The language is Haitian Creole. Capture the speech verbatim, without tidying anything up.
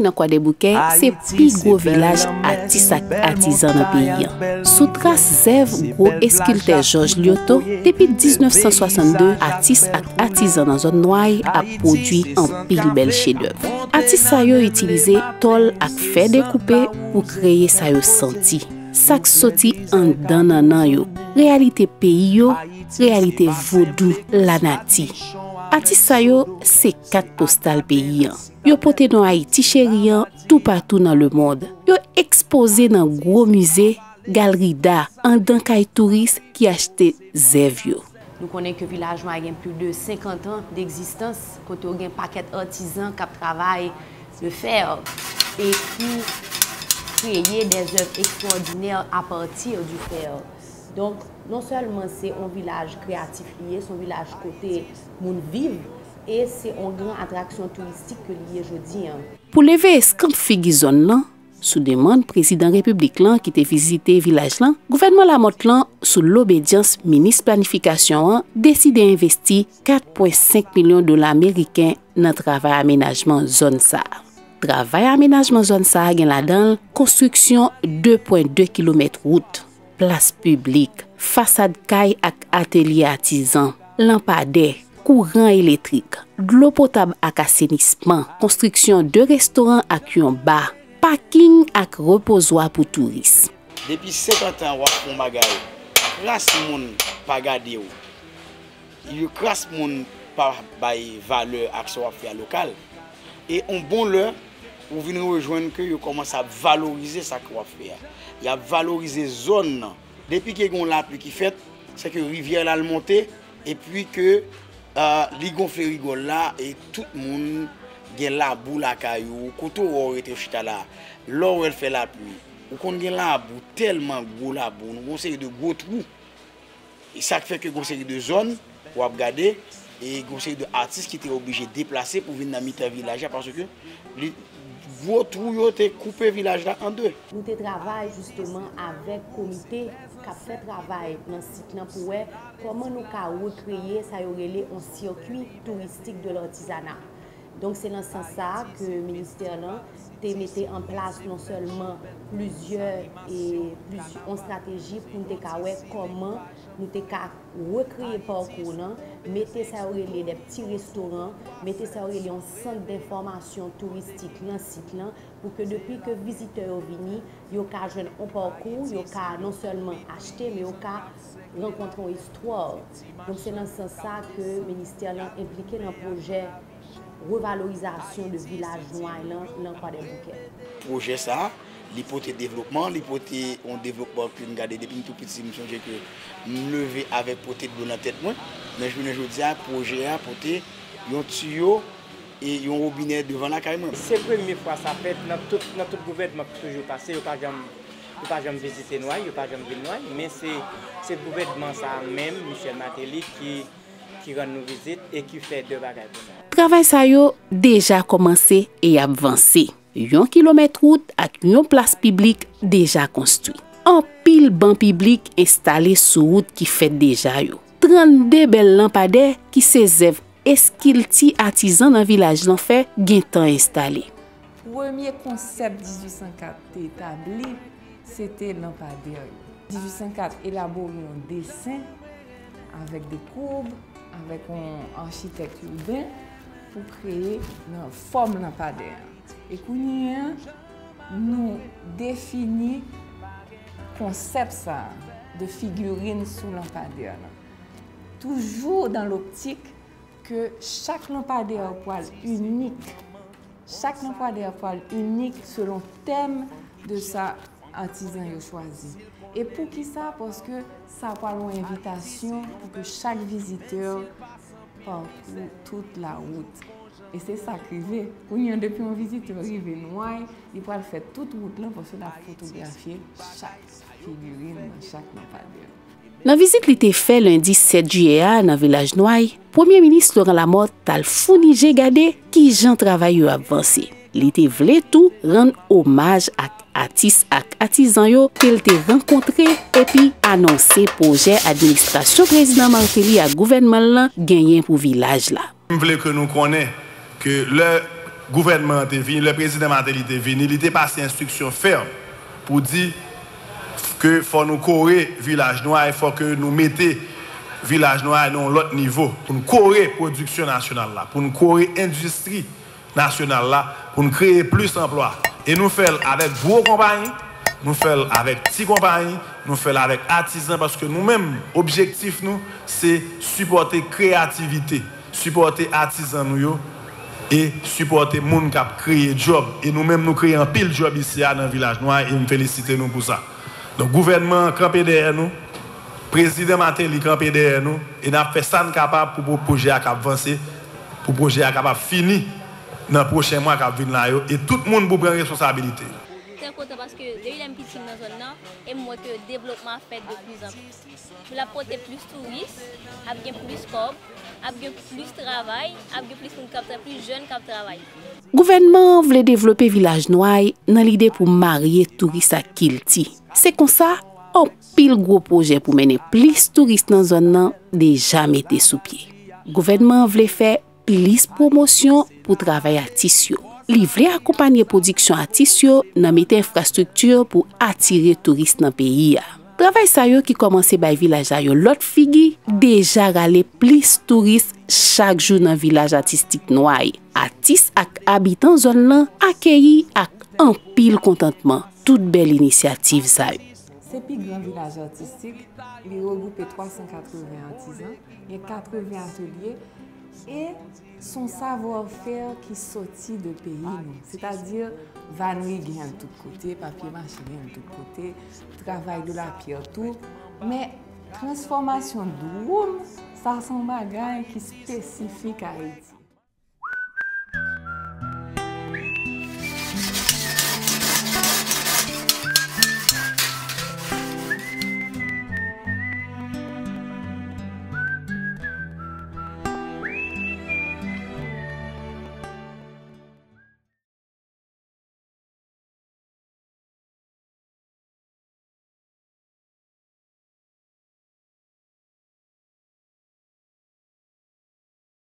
Nan Kwadèboukè, se pi gwo vilaj atis ak atizan nan peyi an. Sou tras zèv gwo eskiltè Jòj Lyoto, depi diznèf san swasann de, atis ak atizan nan zòn Nway ap pwodui anpil bèl chedèv. Atis sa yo itilize tòl ak fè dekoupe pou kreye sa yo santi, sa k soti anndan nannan yo, reyalite peyi yo, reyalite vodou, lanati. Atis sa yo se kat postal peyi an. Yo pote non Ayiti cheri an toupatou nan lemonn. Yo ekspoze nan gwo mize, galri da, anndan kay touris ki achte zèv yo. Nou konnen ke Vilaj Nway gen plis de senkant an degzistans, kote w gen pakèt atizan k ap travay le fè e ki kreye de zèv ekstwòdinè apati di fè. Donk, non sèlman se yon vilaj kreyatif li ye, se yon vilaj kote moun viv, e se yon gran atraksyon touristik ke li ye jodi an. Pou leve eskanp figi zòn nan, sou demann Prezidan Repiblik lan ki te vizite vilaj lan, gouvènman Lamòt lan, sou lobedyans minis planifikasyon an, deside envesti kat pwen senk milyon dola meriken nan travay amenajman zòn sa a. Travay amenajman zòn sa a gen ladan l konstriksyon de pwen de kilomèt wout, plas piblik, fasad kay ak atelye atizan, lanpadè, kouran eletrik, dlo potab ak asenisman, konstriksyon de restoran ak yon ba, paking ak repozwa pou touris. Depi senkant an w ap fè yon bagay, kras moun pa gade w. Yo kras moun pa bay valè ak sa w ap fè a lokal. E yon bon lè, ou vin rejwenn ke yo kòmanse ap valorize sa ke w ap fè a. Y ap valorize zòn nan. Depi ke gen yon lapli ki fèt, se ke rivyè la al monte, epi ke, ah, li gonfle rigòl la, e tout moun gen labou lakay ou, kote w wè w rete w chita la. Lè w wè l fè lapli, ou konn gen labou, tèlman gwo labou, nou gon seri de gwo twou. E sa k fè ke gon seri de zòn w ap gade, e gon seri de atis ki te oblije deplase pou vin nan mitan vilaj la, paske li, gwo twou yo te koupe vilaj la an de. Nou te travay jisteman avèk komite k ap fè travay nan sit lan pou wè kòman nou ka rekreye sa yo rele yon sirkwi touristik de l'artisanat. Donk, se nan sans sa a ke ministè lan te mete an plas non sèlman plizyè, e, plizy-, yon estrateji pou n te ka wè kòman nou te ka rekreye pakou lan, mete sa yo rele de pti restoran, mete sa yo rele yon sant denfòmasyon touristik nan sit lan, pou ke depi ke vizitè yo vini, yo ka jwenn yon pakou, yo ka non sèlman achte, men yo ka rankontre yon istwa. Donk, se nan sans sa ke ministè lan enplike nan pwojè revalorizasyon de vilaj Nway lan, nan Kwadèboukè. Pwojè sa a, li pote devlopman, li pote yon devlopman ke m gade depi m tou piti, m sonje ke m leve avèk pote dlo nan tèt mwen. Men jounen jodi a, pwojè a pote yon tiyo e yon wobinè devan lakay mwen. Se premye fwa sa fèt nan tout, nan tout gouvènman ki toujou pase, yo pa janm, yo pa janm vizite Nway, yo pa janm vin Nway, men se, se gouvènman sa a menm, Michel Martelly, ki, ki rann nou vizit e ki fè de bagay pou nou. Travay sa yo deja kòmanse e y ap vanse. Yon kilomèt wout ak yon plas piblik deja konstwi. Anpil ban piblik enstale sou wout ki fèt deja yo. Trannde bèl lanpadè ki se zèv eskilti atizan nan vilaj lan fè gentan enstale. Premye konsèp dizuit san kat te etabli, se te lanpadè yo. Dizuit san kat elabore yon desen avèk de koub, avèk yon achitèk iben pou kreye nan fòm lanpadè a. E kounye a, nou defini konsèp sa a de figirin sou lanpadè la. Toujou dans l'optique ke chak lanpadè pral inik. Chak lanpadè pral inik selon tèm de sa atizan yo chwazi. E poukisa? Paske sa pral yon envitasyon pou ke chak vizitè pakou tout la wout. E se sa k rive. Kounye a, depi yon vizitè rive Nway, li pral fè tout wout lan paske l ap fotografye chak figirin nan chak lanpadè. Nan vizit li te fè lendi sèt jiyè a nan vilaj Nway, Premye Minis Laurent Lamothe t al founi je gade kijan travay yo ap vanse. Li te vle tou rann omaj ak atis ak atizan yo ke l te rankontre epi anonse pwojè administrasyon Prezidan Martelly ak gouvènman l lan genyen pou vilaj la. M vle ke nou konnen ke lè Gouvènman an te vini, lè prezidan Martelly te vini, li te pase enstriksyon fèm pou di ke fò nou kore Vilaj Nway, fò ke nou mete Vilaj Nway nan yon lòt nivo, pou n kore pwodiksyon nasyonal la, pou n kore endistri nasyonal la, pou n kreye plis anplwa. E nou fè l avèk gwo konpayi, nou fè l avèk ti konpayi, nou fè l avèk atizan, paske nou menm, objektif nou, se sipòte kreyativite, sipòte atizan nou yo, e sipòte moun k ap kreye djòb. E nou menm, nou kreye anpil djòb isi a nan Vilaj Nway, e m felisite nou pou sa. Donk, gouvènman an kanpe dèyè nou, prezidan Martelly kanpe dèyè nou, e n ap fè sa n kapab pou, pou pwojè a kab vanse, pou pwojè a kapab fini nan pwochen mwa k ap vin la yo, e tout moun pou pran responsabilite yo. Trè kontan paske depi lè m piti m nan zòn nan, e m wè ke devlopman ap fèt de plus en plus. Vil la ap pote plis touris, ap gen plis kòb, ap gen plis travay, ap gen plis moun k ap travay, plis jèn k ap travay. Gouvènman an vle devlope Vilaj Nway nan lide pou marye touris ak kilti. Se konsa, anpil gwo pwojè pou mennen plis touris nan zòn nan deja mete sou pye. Gouvènman an vle fè plis pwomosyon pou travay atis yo. Li vle akonpanye pwodiksyon atis yo nan mete enfrastrikti pou atire touris nan peyi a. Travay sa yo ki kòmanse bay vilaj la yon lòt figi deja rale plis touris chak jou nan vilaj atistik Nway. Atis ak abitan zòn nan akeyi ak anpil kontantman tout bèl inisyativ sa yo. Se pi gran vilaj atistik, li regwoupe twa san katreven atizan, gen katreven atelye, e s on savwa fè ki soti de peyi nou. Sètadi, vanri gen l tout kote, papye mache gen l tout kote, travay de la pyè tou. Men, transfòmasyon dwoum, sa s on bagay ki espesifik Ayiti.